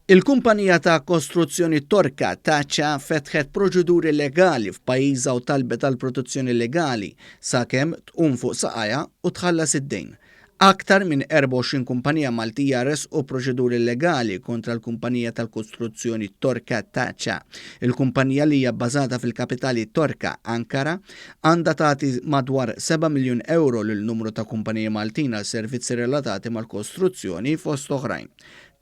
Il-kumpanija ta' kostruzzjoni Torka Taċa fetħet proċeduri legali f'pajjiżha u talbet għal protezzjoni legali sakemm tqum fuq saqajha u tħallas id-dejn. Aktar minn 24 kumpanija Maltija ressqu proċeduri legali kontra l-kumpanija tal-kostruzzjoni Torka Taċa. Il-kumpanija li hija bbażata fil-kapitali Torka, Ankara, għandha tagħti madwar 7 miljun ewro lil numru ta' kumpaniji Maltin għal servizzi relatati mal-kostruzzjoni fost oħrajn.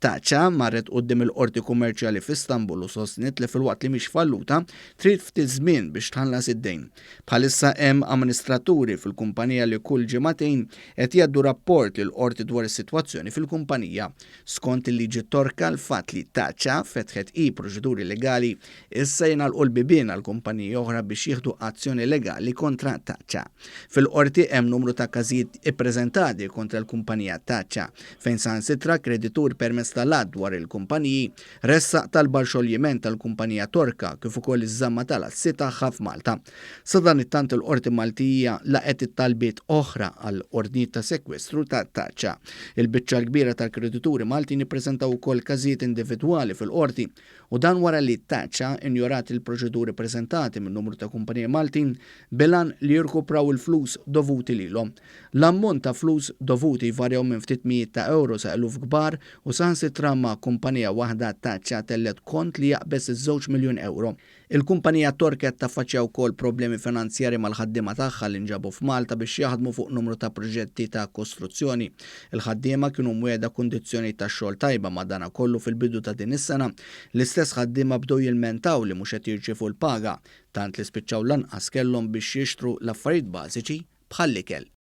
Taċa marret quddiem il-Qorti Kummerċjali f'Istanbul u sostniet li filwaqt li mhix falluta, trid ftit żmien biex tħallas id-dejn. Bħalissa hemm amministraturi fil-kumpanija li kull ġimagħtejn qed jgħaddu rapport lill-Qorti dwar is-sitwazzjoni fil-kumpanija. Skont il-liġi Torka l-fatt li Taċa fetħet hi proċeduri legali issa jingħalqu l-bibien għal kumpaniji oħra biex jieħdu azzjoni legali kontra Taċa. Fil-Qorti hemm numru ta' każijiet ippreżentati kontra l-kumpanija Taċa, fejn saħansitra kreditur permezz tal-Att dwar il-Kumpaniji ressaq talba għal xoljiment tal-kumpanija Torka kif ukoll iż-żamma tal-assi tagħha f'Malta. Sadanittant il-Qorti Maltija laqgħet it-talbiet oħra għal ordnijiet ta' sekwestru ta' Taċa. Il-biċċa l-kbira tal-kredituri Maltin ippreżentaw ukoll każijiet individwali fil-Qorti u dan wara li Taċa injorat il-proċeduri preżentati minn numru ta' kumpaniji Maltin bil-għan li jirkupraw il-flus dovuti lilhom. L-ammont ta' flus dovuti jvarjaw minn ftit mijiet ta' ewro sa eluf kbar u saħansitra ma' kumpanija waħda Taċa tellgħet kont li jaqbeż iż-żewġ miljun ewro. Il-kumpanija Tork qed taffaċċja wkoll problemi finanzjarji mal-ħaddiema tagħha li nġabu f'Malta biex jaħdmu fuq numru ta' proġetti ta' kostruzzjoni. Il-ħaddiema kienu mwiegħda kundizzjonijiet tax-xogħol tajba madanakollu fil-bidu ta' din is-sena l-istess ħaddiema bdew jilmentaw li mhux qed jirċievu l-paga tant li spiċċaw lanqas kellhom biex jixtru l-affarijiet bażiċi bħall-ikel.